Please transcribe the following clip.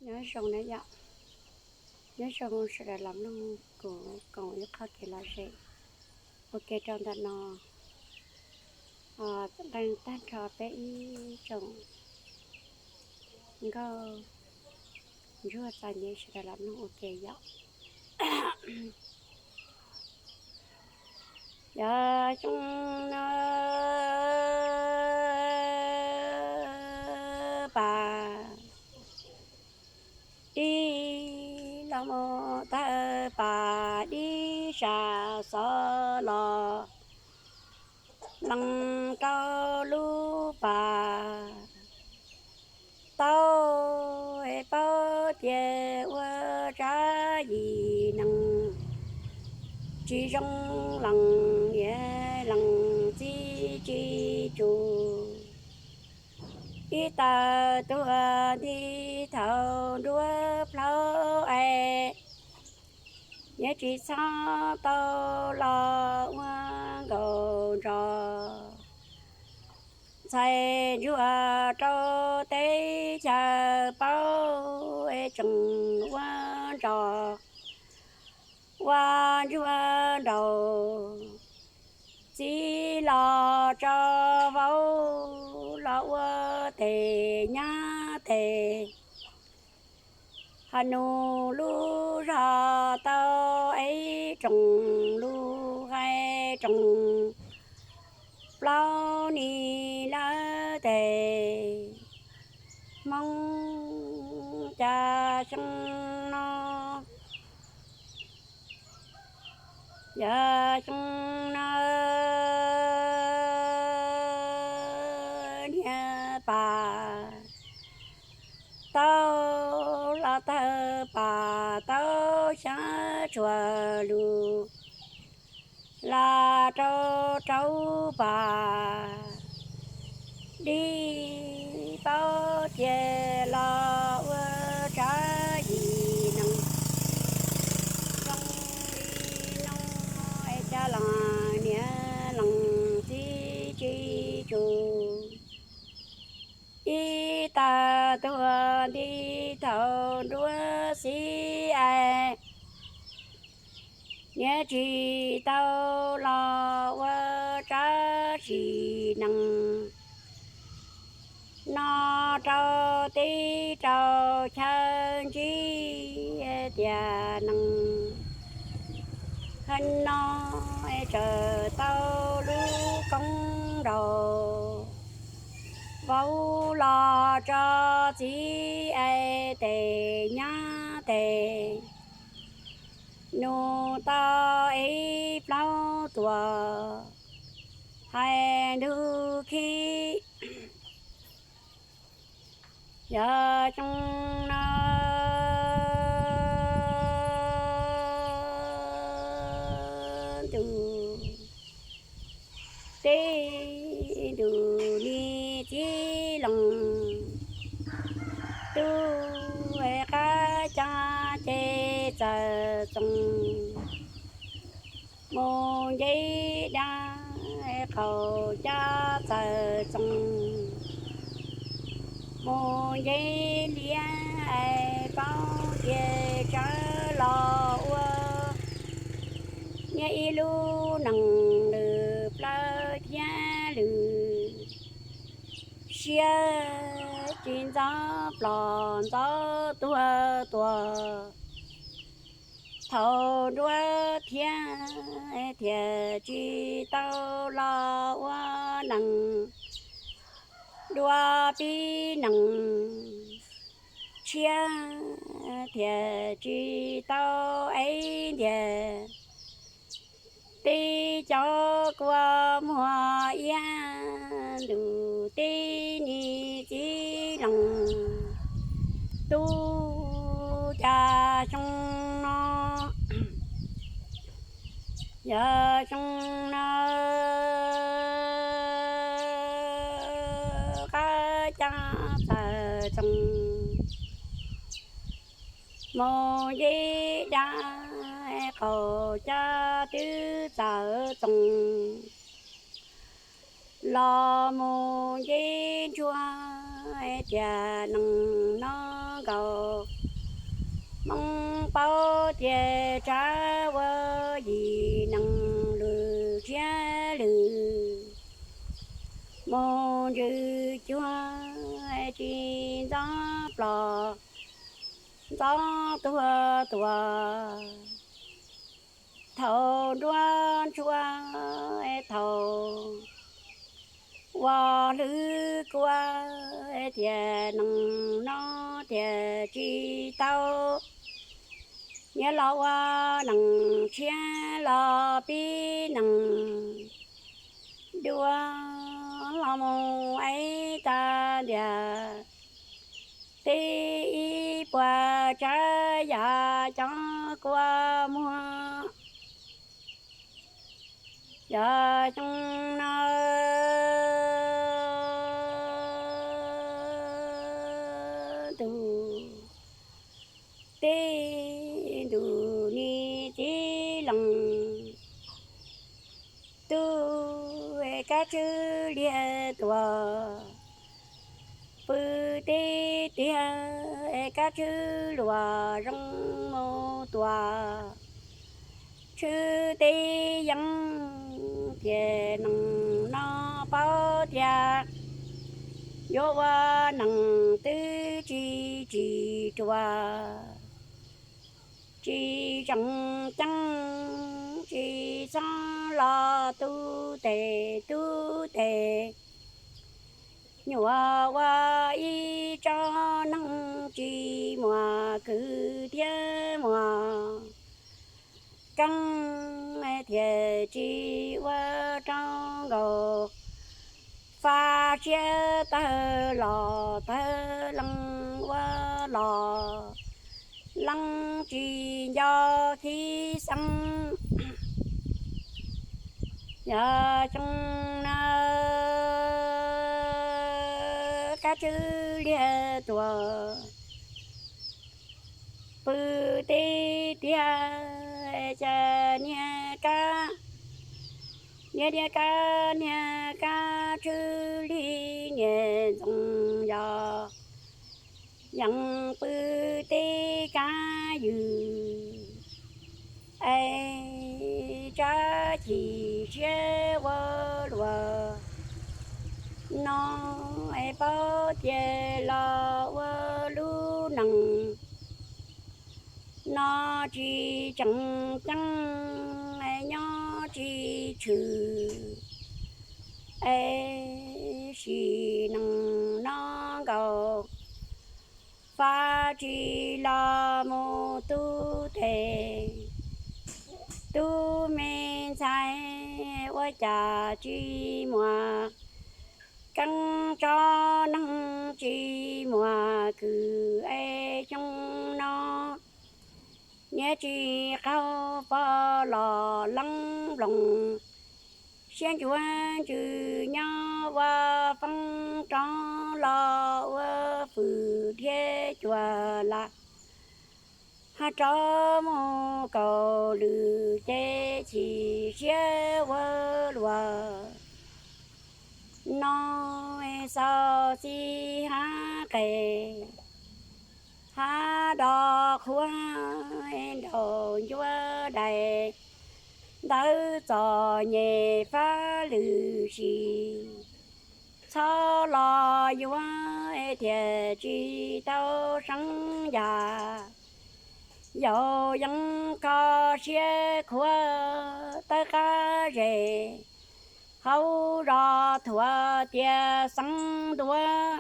Nyob zoo na yom, nyob zoo sawv daws los mloog kuv koom ib qho kev lom zem ua ke rau ntawm no. Nqee tag nrho peb ib tsoom nkauj ntsuag txom nyem sawv daws los mloog ua ke yom. Yog xyoo no pas dib los mus tawg pas dib sab xov los lees rau lub pas tau, paub tias ua tsab yim neeg tsis zoo lees niam lees txiv tsis tsum. Ib tawg tuag nti thaum nruab plaub es, niam tsis txhob tau los ua nkaus nrog ntxhais ntsuag rau teb chaws paub es tseem ua nrog ua ntsuag nraug, txiv los tso vauv los ua tes nyab tes. Hais nus lub zog tau ib rooj lub hais rooj plaub ni lawm tes. Hmoob cas xyoo no, yog xyoo no niag pas tau los tawg pas tau xyab tsuag lug los rau rau pas dib paub tias los ua tsab yim neeg zoo li no es cas lees niam lees txiv tsis tsum. Ib tawg tuag nti thaum nruab xib es, niam tsis tau los ua tsab yim neeg no rau teb rau chaw ntsib tias neeg hais no es tsaws tau lub koob nraug vauv los tso txiv es tes nyab tes. Nus tau ib plaub tuam hais ntug khib, yog xyoo no ntu teb ntu ni txiv loos tub qab caj ces txawm txoos mus nce dab qaum caj txawm txoos mus nce liab es paub tias tsawv los ua nyiaj ib lub nees lwm plawv thiab lwm siab tsis ntxov plos ntxov tuag tuag thaum nruab thiab thiaj tsis tau los ua nees dua pib nees tshiab thiaj tsis tau ib ntiag tib cov kua muag iab ntus tib ni txiv loos tub cas xyoo no yog xyoo no qab caj txawm txoos mus nce dab qaum caj twb txawm txoos los mus nce ntsuag tias nees no nkaus Hmoob paub tias tsab ua yim nees lwm tshiab lwm, mus ntsws cuag tsis ntxob plos ntxob tuag tuas. Thaum nruab ntsuab thaum ua hlwb kua, tias nees no tias tsis tau, nyias los ua nees tshiab los pib nees dua los mus es tas ntiag tib ib puas tsav yam cov kua muag. Yog xyoo no ntuj teb ntuj ni txiv lees tub kab tswb liag tuag, pw teb tiag kab tswb luas zoo mus tuag, tshwj teb yeeb tias nees no paub tias yuav ua nees twb tsis tsim ruas, tsis tseem ceeb, tsis txhob los tub tes tub tes. Nyuam ua ib tsob neeg tsis muaj kwv thiab muaj keeb, thiaj tsis ua rau nkaus faj siab tawg los tawg lees ua los leej tsis nco khib xeeb. Yog xyoo no kab tswb liag tuag, pw teb tiag cas niag kab, niag niag kab niag kab tswb lig niag ntxoov yog yeej pw teb kab ywg. Es tsab chim siab ua luaj no es paub tias los ua lub nees no tsis tseem ceeb, nyob tsis tshwm, es sim nees no nkaus faj tsis los mus tub tes. Tub me ntxhais ua cas tsis muaj keeb tsob neeg tsis muaj kwv es xyoo no niag tsis qaug pog los leeb nploos siab ntsuav ntsws nyob ua foob rov los ua fwm dhia cuag lam hab rov mus kaum lwm ces chim siab ua luaj no xaus xij hab qes hab do qhuav nraum ncuav dais ntawv txom nyem fab lwm sim. Txhob los yuav thiaj tsis tau seev yam, yaus yeej kho siab khuav tawb qab zes hauv zos thuav tias xeev ntuav